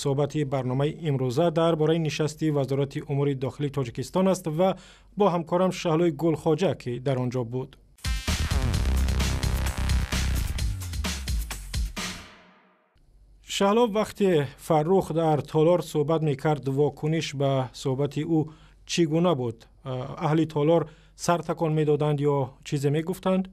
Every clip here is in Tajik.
Суҳбати барномаи имрӯза дар бораи нишасти Вазорати умури дохилии Тоҷикистон аст ва бо ҳамкорам Шаҳлои Гулхоҷа, ки дар он ҷо буд. Шаҳло, вақте Фаррух дар толор суҳбат мекард, вокуниш ба суҳбати ӯ чӣ гуна буд? Аҳли толор сар такон медоданд ё чизе мегуфтанд?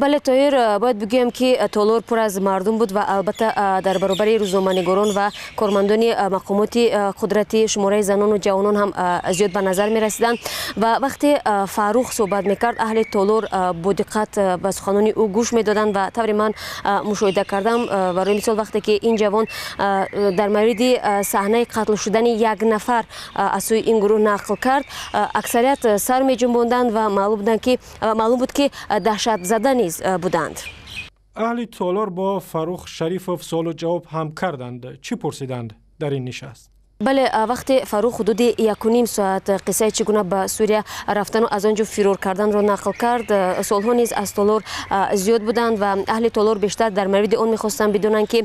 Бале, Тоҳир, бояд бигӯям, ки толор пур аз мардум буд ва албатта дар баробари рӯзноманигорон ва кормандони мақомоти қудратӣ шумораи занону ҷавонон ҳам зиёд ба назар мерасиданд. Ва вақте Фаррух суҳбат мекард, аҳли толор бо диққат ба суханони ӯ гӯш медоданд ва тавре ман мушоҳида кардам, барои мисол, вақте ки ин ҷавон дар мавриди саҳнаи қатл шудани як нафар аз сӯи ин гурӯҳ нақл кард, аксарият сар меҷунбонданд ва маълум буд, ки даҳшат зада низ буданд. Аҳли толор бо Фаррух Шарифов суолу ҷавоб ҳам карданд. Чӣ пурсиданд дар ин нишаст? Бале, вақте Фаррух ҳудуди 1,5 соат қиссаи чӣ гуна ба Сурия рафтану аз он ҷо фирор карданро нақл кард, суолҳо низ аз толор зиёд буданд ва аҳли толор бештар дар мавриди он мехостанд бидонанд, ки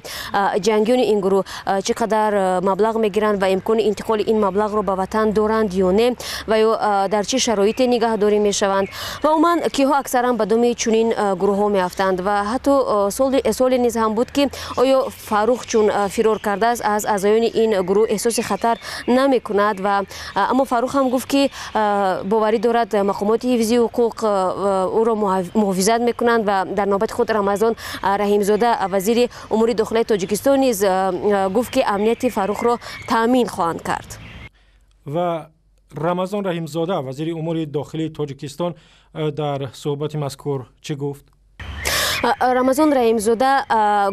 ҷангиёни ин гурӯҳ чӣ қадар маблағ мегиранд ва имкони интиқоли ин маблағро ба ватан доранд ё не ва ё дар чӣ шароите нигаҳдорӣ мешаванд ва умуман киҳо аксаран ба думи чунин гурӯҳҳо меафтанд. Ва ҳатто суоле низ ҳам буд, ки оё Фаррух, чун фирор кардааст, аз аъзоёни ин гурӯҳ эҳсоси хатар намекунад. Ва аммо Фаррух ҳам гуфт, ки боварӣ дорад, мақомоти ҳифзи ҳуқуқ ӯро муҳофизат мекунанд. Ва дар навбати худ Рамазон Раҳимзода, вазири умури дохилаи Тоҷикистон, низ гуфт, ки амнияти Фаррухро таъмин хоҳанд кард. Ва Рамазон Раҳимзода, вазири умури дохилии Тоҷикистон, дар суҳбати мазкур чӣ гуфт? Рамазон Раҳимзода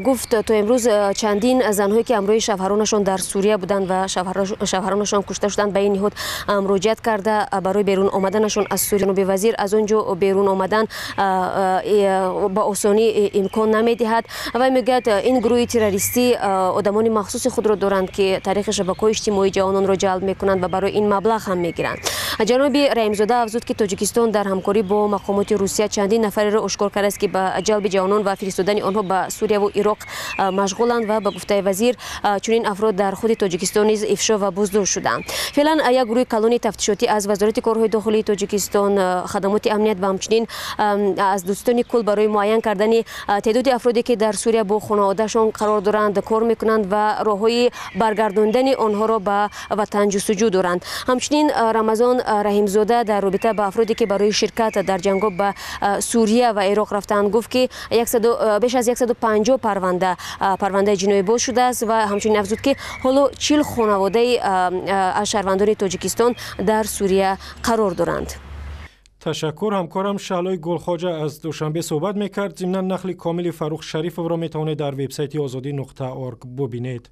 гуфт, то имрӯз чандин занҳое, ки ҳамроҳи шавҳаронашон дар Сурия буданд ва шавҳаронашон кушта шуданд, ба ин ниҳод муроҷиат карда барои берун омаданашон аз Сурия. Ҷаноби вазир, аз он ҷо берун омадан ба осонӣ имкон намедиҳад ва мегӯяд, ин гурӯҳи террористӣ одамони махсуси худро доранд, ки тариқи шабакаҳои иҷтимоӣ ҷавононро ҷалб мекунанд ва барои ин маблағ ҳам мегиранд. Ҷаноби Раҳимзода афзуд, ки Тоҷикистон дар ҳамкорӣ бо мақомоти Русия чандин нафареро ошкор кардааст, ки ба ҷалби ҷавонон ва фиристодани онҳо ба Сурияву Ироқ машғуланд. Ва ба гуфтаи вазир, чунин афрод дар худи Тоҷикистон низ ифшо ва боздошт шуданд. Феълан як гурӯҳи калони тафтишотӣ аз Вазорати корҳои дохилии Тоҷикистон, хадамоти амният ва ҳамчунин аз дӯстони кул барои муайян кардани теъдоди афроде, ки дар Сурия бо хонаводаашон қарор доранд, кор мекунанд ва роҳҳои баргардондани онҳоро ба ватан ҷустуҷӯ доранд. Ҳамчунин Рамазон Раҳимзода дар робита ба афроде, ки барои ширкат дар ҷангҳо ба Сурия ва Ироқ рафтаанд, гуфт, ки беш аз 150 парвандаи ҷиноӣ боз шудааст ва ҳамчунин афзуд, ки ҳоло 40 хонаводаи аз шаҳрвандони Тоҷикистон дар Сурия қарор доранд. Ташаккур. Ҳамкорам Шаҳлои Гулхоҷа аз Душанбе суҳбат мекард. Зимнан нақли комили Фаррух Шарифовро метавонед дар вебсайти Озодӣ.орг бубинед.